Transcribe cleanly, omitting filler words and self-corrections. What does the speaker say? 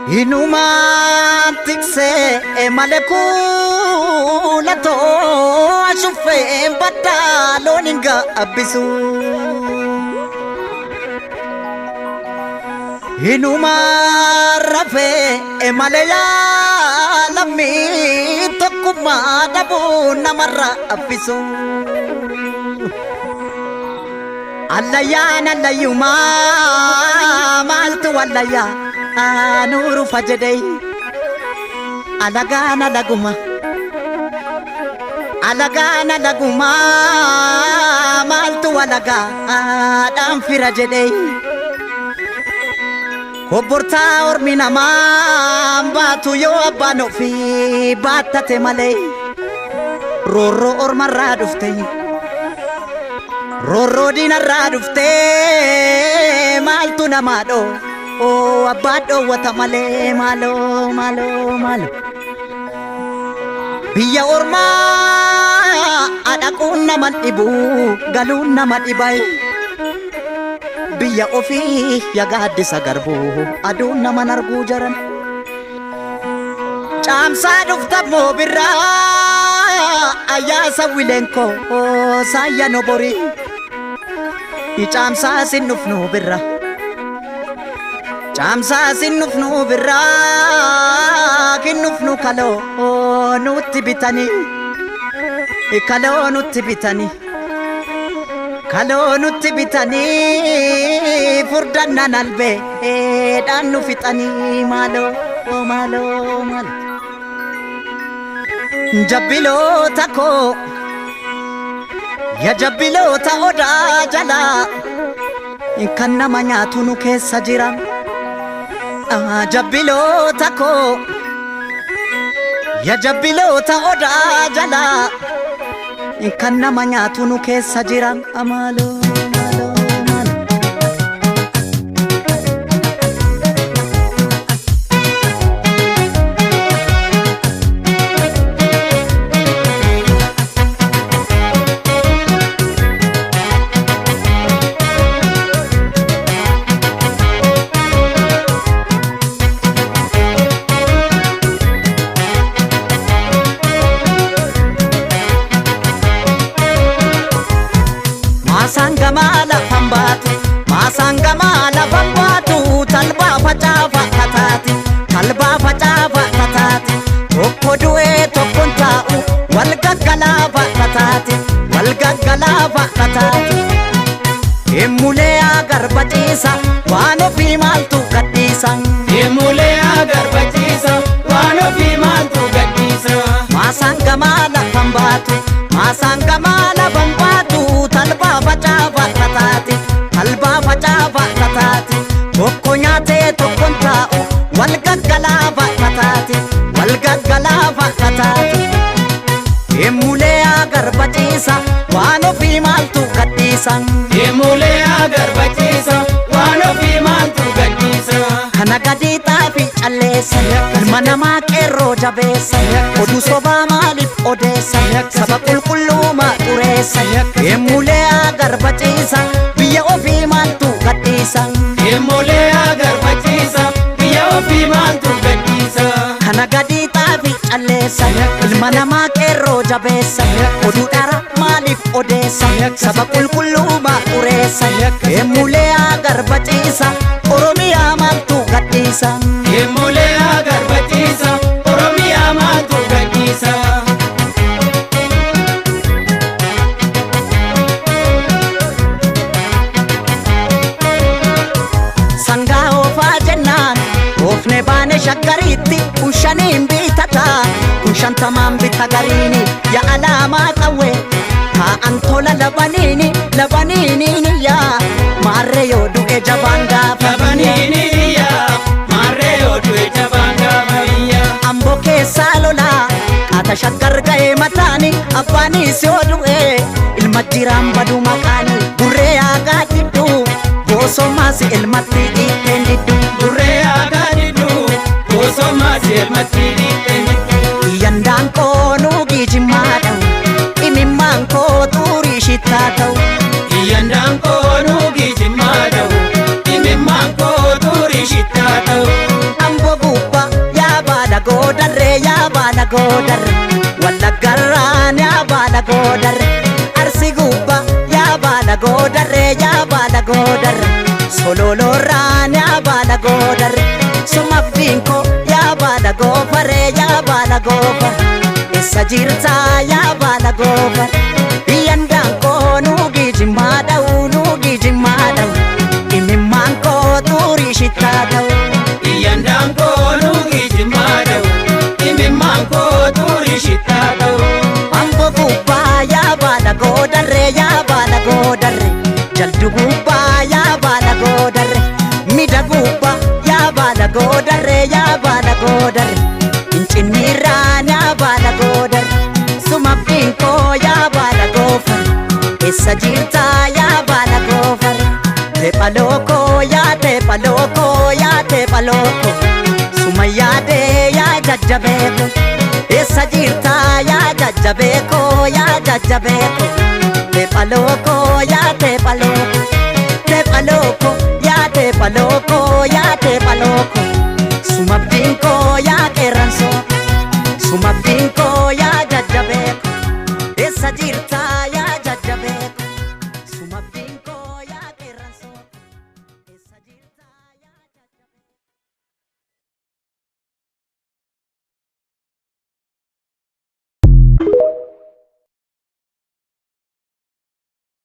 Inumaan tiksee malee kuulatoo ashuffeen baddaa loon hin gaabbisu. Inumaan rafee malee yaalammii tokkummaa dhabuu namarraa affisu. Allayyaan allayyumaa maaltu wallayyaa nuurufa jedhee alagaan alaguma. Alagaan alagumaa maaltu alagaadhaan fira jedhee. Kobbortaa ormi namaa baatu yoo abbaan ofii baattate malee roorroo ormarraa dhufte. Roorroo diinarraa dhufte maaltu namaa dhoo oo abbaa dhoowwata malee maaloo maaloo maaloo. Biyya ormaa dhaquun nama dhibu galuun nama dhibai. Biyya ofii yaa gaaddisa garbuu aduun nama arguu jaran. Caamsaa dhufta moo birraa ayyaasa wileenkoo saayya nobori. Caamsaa sin dhufnu birra. Caamsaa sin dhufnu birraa kinnufnu kaloo nutti bitanii. Kaloo nutti bitanii. Kaloo nutti bitanii furdannaan albee dhaan nu fixanii maaloo maaloo maaloo. Jabbiloota koo ya jabbiloota odaa jalaa kan nama nyaatu nu keessa jira. Jabbiloota koo ya jabbiloota odaa jalaa kan nama nyaatu nu keessa jira. Maaloo maaloo maaloo. Maasaan gamaa lafan baatu, maasaan gamaa lafan baatu, talbaa facaafa kataati, talbaa facaafa kataati. Tokko du'ee tokkon taa'u, wal gaggalaafa kataati, wal gaggalaafa kataati. Emulee agarba ciisa, waan ofii maaltu gadhiisa. Emulee agarba ciisa, waan ofii maaltu gadhiisa. Maasaan gamaa lafan baatu, maasaan gamaa lafan baatu, talbaa facaafa kataati, talbaa facaafa kataati. Tokko nyaatee tokkon taa'u, wal gaggalaafa kataati, wal gaggalaafa kataati. Emulee agarba ciisa, waan ofii maaltu gadhiisa. Emulee agarba ciisa, waan ofii maaltu gadhiisa. Kana gadi xaafi calleessa, ilma namaa qeerroo jabeessa, oduu sobaa maaliif odeessa, saba qulqulluumaa xureessa. Emulee agarba ciisa, biyya ofii maaltu gadhiisa. Emulee agarba ciisa, biyya ofii maaltu gadhiisa. Kana gadi xaafi calleessa, ilma namaa qeerroo jabeessa, oduu dhara maaliif odeessa, saba qulqulluumaa xureessa. Emulee agarba ciisa, Oromiyaa maaltu gadhiisa. Emulee agarba ciisa, Oromiyaa maaltu gadhiisa. Sangaa oofaa jennaan oofne baane shaggariitti kun shaniin bitataa kun shantamaan bita gariini ya alaamaa qawwee taa'an tola labaniini labaniini yaa maarree yoo du'e jabaan gaafa Labaniini iyyaa, maarree yoo du'e jabaan gaafa iyyaa. Amboo keessaa lolaa qaata shaggar ga'ee mataani abbaanis yoo du'e ilma jiraan badu maqaani gurree yaagaa didduu boosomaas ilmatti dhiitteen didduu. Gurree aagaa didduu, boosomaas elmatti dhiitteen didduu. Yandaan koo nuugii jimmaa ta'u imimmaan koo xurii shittaa ta'u. Iyyandaan koo nuugii jimmaa ta'u, imimmaan koo xurii shittaa ta'u. Amboo baala goodarre, Wallaggarraan yaa baala goodarre, Arsi gubbaa yaa baala goodarre, yaa baala goodarre, Sololoorraan yaa baala goodarre, Sumabdiin koo yaa baala goofare, yaa baala goofare, Eessa jirtaa yaa baala goofare, Biyyan daankoo nuugii jimmaa dha'u, nuugii jimmaa dha'u, Imimmaan koo xurii shittaa ta'u. Iyyandaan koo nuugii jimmaa dha'u, imimmaan koo xurii shittaa ta'u. Ambo gubbaa yaa baala goodarre, yaa baala goodarre, jaldu gubbaa yaa baala goodarre, mida gubbaa yaa baala goodarre, yaa baala goodarre, Fincinniirraan yaa baala goodarre, sumabdiin koo yaa baala goofare, eessa jirtaa yaa baala goofare, teepha lookoo yaa teepha lookoo yaa teepha lookoo, suma yaadee yaa jajjabeekoo. Eessa jirtaa yaa jajjabeekoo, yaa jajjabeekoo, teepha lookoo yaa teepha lookoo, teepha lookoo yaa teepha lookoo yaa teepha lookoo, sumabdiin koo yaa qeerransoo, sumabdiin koo.